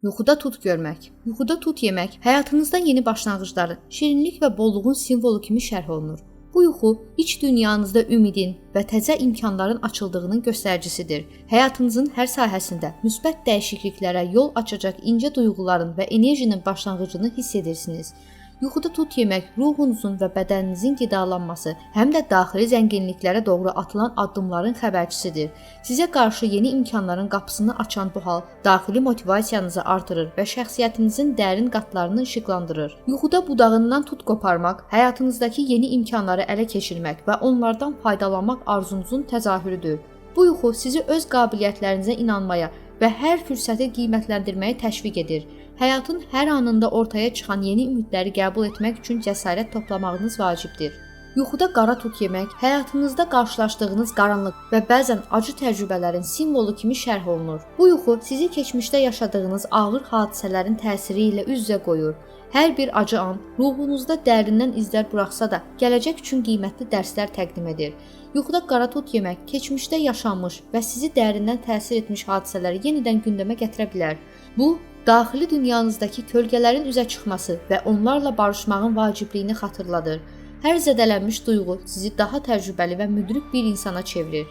Yuxuda tut görmək, yuxuda tut yemək həyatınızda yeni başlanğıcların, şirinlik və bolluğun simvolu kimi şərh olunur. Bu yuxu iç dünyanızda ümidin və təzə imkanların açıldığının göstəricisidir. Həyatınızın hər sahəsində müsbət dəyişikliklərə yol açacaq incə duyğuların və enerjinin başlanğıcını hiss edirsiniz. Yuxuda tut yemək ruhunuzun və bədəninizin qidalanması, həm də daxili zənginliklərə doğru atılan addımların xəbərçisidir. Sizə qarşı yeni imkanların qapısını açan bu hal daxili motivasiyanızı artırır və şəxsiyyətinizin dərin qatlarını işıqlandırır. Yuxuda budağından tut qoparmaq, həyatınızdakı yeni imkanları ələ keçirmək və onlardan faydalanmaq arzunuzun təzahürüdür. Bu yuxu sizi öz qabiliyyətlərinizə inanmaya və hər fürsəti qiymətləndirməyə təşviq edir. Həyatın hər anında ortaya çıxan yeni ümidləri qəbul etmək üçün cəsarət toplamağınız vacibdir. Yuxuda qara tut yemək həyatınızda qarşılaşdığınız qaranlıq və bəzən acı təcrübələrin simvolu kimi şərh olunur. Bu yuxu sizi keçmişdə yaşadığınız ağır hadisələrin təsiri ilə üz-üzə qoyur. Hər bir acı an ruhunuzda dərindən izlər buraxsa da, gələcək üçün qiymətli dərslər təqdim edir. Yuxuda qara tut yemək keçmişdə yaşanmış və sizi dərindən təsir etmiş hadisələri yenidən gündəmə gətirə bilər. Bu, daxili dünyanızdakı kölgələrin üzə çıxması və onlarla barışmağın vacibliyini xatırladır. Hər zədələnmiş duyğu sizi daha təcrübəli və müdrik bir insana çevirir.